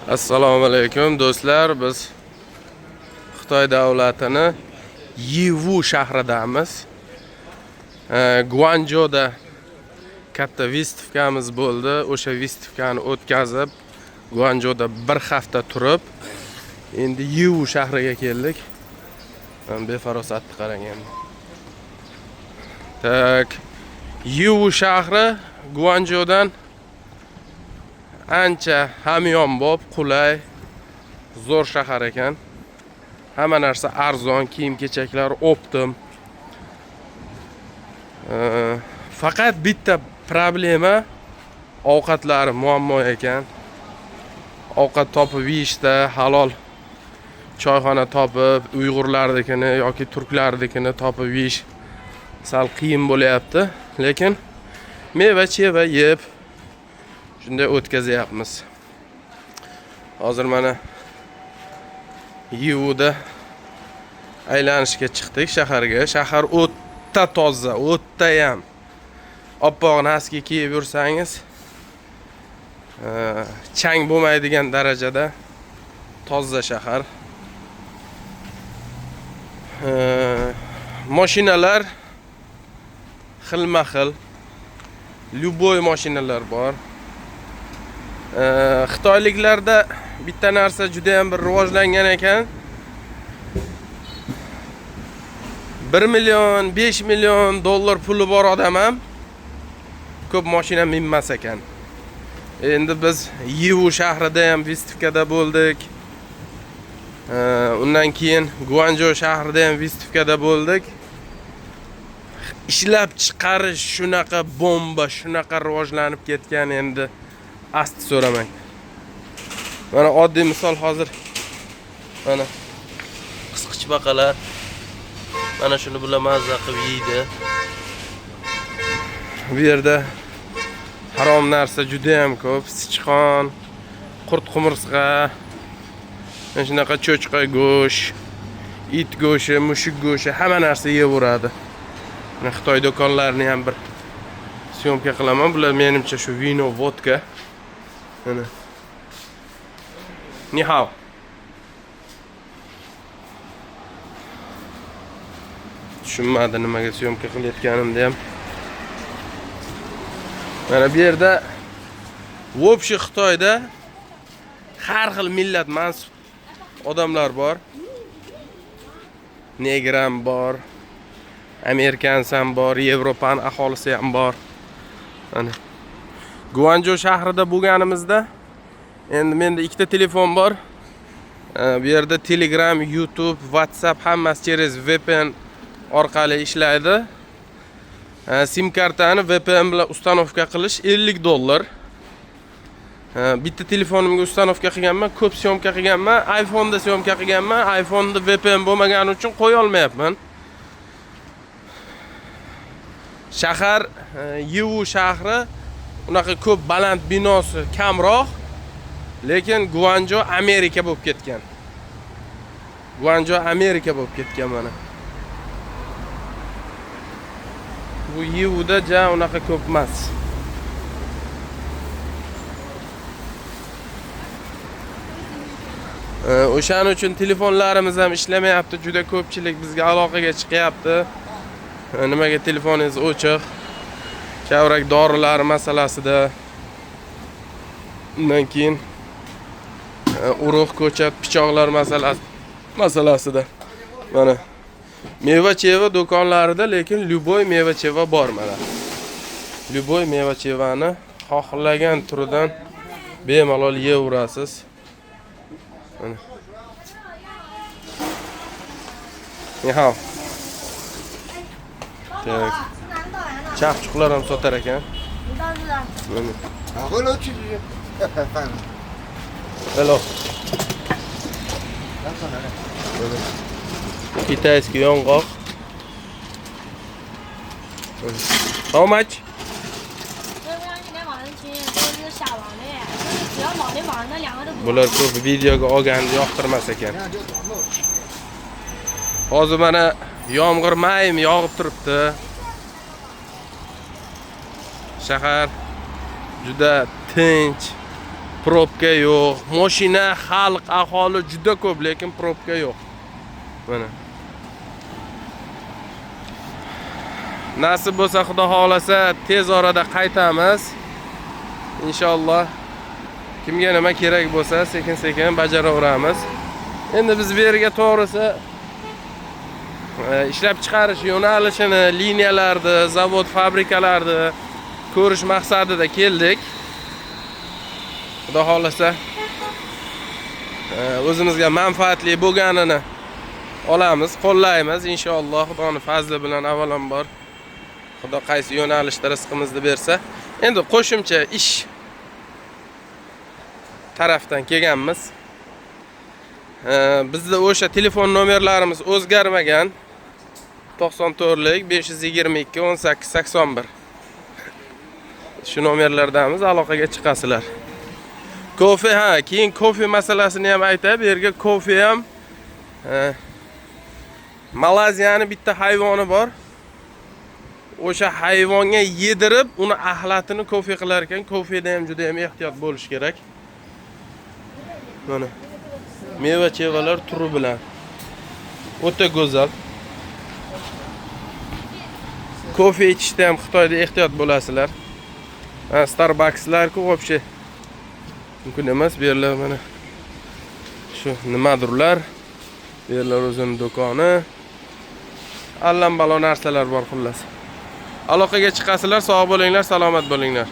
Assalomu alaykum do'stlar. Biz Xitoy davlatini Yiwu shahridamiz. Guanzhouda katta vystavkamiz bo'ldi. O'sha vystavkani o'tkazib, Guanzhouda bir hafta turib, endi Yiwu shahriga keldik. Mana befarosatni qarang endi. Так, Yiwu shahri Guanzhoudan ancha hamyonbop, qulay, zo'r shahar ekan. Hamma narsa arzon, kiyim-kechaklar оптом. Faqat bitta problema, ovqatlari muammo ekan. Ovqat topib yeyishda halol choyxona topib, uyg'urlarnikini yoki turklarnikini topib yeyish sal qiyin bo'lyapti, lekin meva-cheva yeb shunday o'tkazyapmiz. Hozir mana Yiwuda aylanishga chiqdik shaharga. Shahar o'ta toza, o'ta ham. Oppoq носки kiyib yursangiz, chang bo'lmaydigan darajada toza shahar. Mashinalar xilma-xil. Любой mashinalar bor. Xitoyliklarda bitta narsa juda ham bir rivojlangan ekan. 1 million, 5 million dollar puli bor odam ham ko'p mashina minmas ekan. Endi biz Yiwu shahrida ham vystavkada bo'ldik. Undan keyin Guanzhou shahrida ham vystavkada bo'ldik. Ishlab chiqarish shunaqa bomba, shunaqa rivojlanib ketgan, endi asti so'ramang. Mana oddiy misol hozir mana qisqichbaqalar mana shuni bular mazza qilib yeydi. Bu yerda harom narsa juda ham ko'p. Sichqon, qurt qumursqa, mana shunaqa cho'chqa go'sht, it go'shti, mushuk go'shti, hamma narsa yeyaveradi. Mana Xitoy do'konlarini ham bir съёмка qilaman. Bular menimcha shu vino, vodka. Mana. Ni hao. Tushunmadi nimaga съёмка qilayotganimni ham. Mana bu yerda в общем Xitoyda har xil millat mansub odamlar bor. Negr ham bor, amerikans ham bor, Yevropani aholisi ham bor. Mana Guanzhou shahrida bo'lganimizda endi menda ikkita telefon bor. Bu yerda Telegram, YouTube, WhatsApp hammasi через VPN orqali ishlaydi. Sim kartani VPN bilan установка qilish 50 dollar. Bitta telefonimga установка qilganman, ko'p съёмка qilganman, iPhone'da съёмка qilganman, iPhone'da VPN bo'lmagani uchun qo'ya olmayapman. Shahar, Yiwu shahri unaqa ko'p baland binosi kamroq, lekin Guanzhou Amerika bo'lib ketgan. Guanzhou Amerika bo'lib ketgan mana. Bu Yiwuda ja unaqa ko'p emas. O'shaning uchun telefonlarimiz ham ishlamayapti. Juda ko'pchilik bizga aloqaga chiqyapti. Nimaga telefoningiz o'chiq? Kavrak dorilar masalasida. Undan keyin urug', ko'chat, pichoqlar masalasida. Mana meva-cheva do'konlarida lekin любой meva-cheva bor mana. Любой meva-chevani xohlagan turidan bemalol yeyaverasiz. Mana. Ni hao. Tak. Chaqchuqlar ham sotar ekan. Mana. Hello. Китайский yong'oq. How much? Bular ko'p videoga olganni yoqtirmas ekan. Hozir mana yomg'ir mayin yog'ib turibdi. Shahar juda tinch, Probka yo'q. Mashina, xalq, aholi juda ko'p, lekin probka yo'q. Mana. Nasib bo'lsa, Xudo xohlasa, tez orada qaytamiz. Inshaalloh kimga nima kerak bo'lsa, sekin-sekin bajaraveramiz. Endi biz bu yerga to'g'risi ishlab chiqarish yo'nalishini, liniyalarni, zavod, fabrikalarni ko'rish maqsadida keldik. Xudo xohlasa o'zimizga manfaatli bo'lganini olamiz, qo'llaymiz inshaalloh. Xudoning fazli bilan avvalambor Xudo qaysi yo'nalishda rizqimizni bersa. Endi qo'shimcha ish tarafdan kelganmiz. Bizda o'sha telefon nomerlarimiz o'zgarmagan. 94lik 522 18 81. Shu nomerlardamiz, aloqaga chiqasizlar. Kofe, ha, keyin kofe masalasini ham aytay. Bu yerga kofe ham Malayziyani bitta hayvoni bor. O'sha hayvonga yedirib, uni axlatini kofe qilar ekan. Kofeda ham juda ham ehtiyot bo'lish kerak. Mana meva-chevalar turi bilan. O'ta go'zal. Kofe ichishda ham Xitoyda ehtiyot bo'lasizlar. Ha, Starbuckslar-ku вообще mumkin emas. Bu yerlar mana shu nimadirlar. Bu yerlar o'zini do'koni. Allambalo narsalar bor xullas. Aloqaga chiqasizlar, sog' bo'linglar, salomat bo'linglar.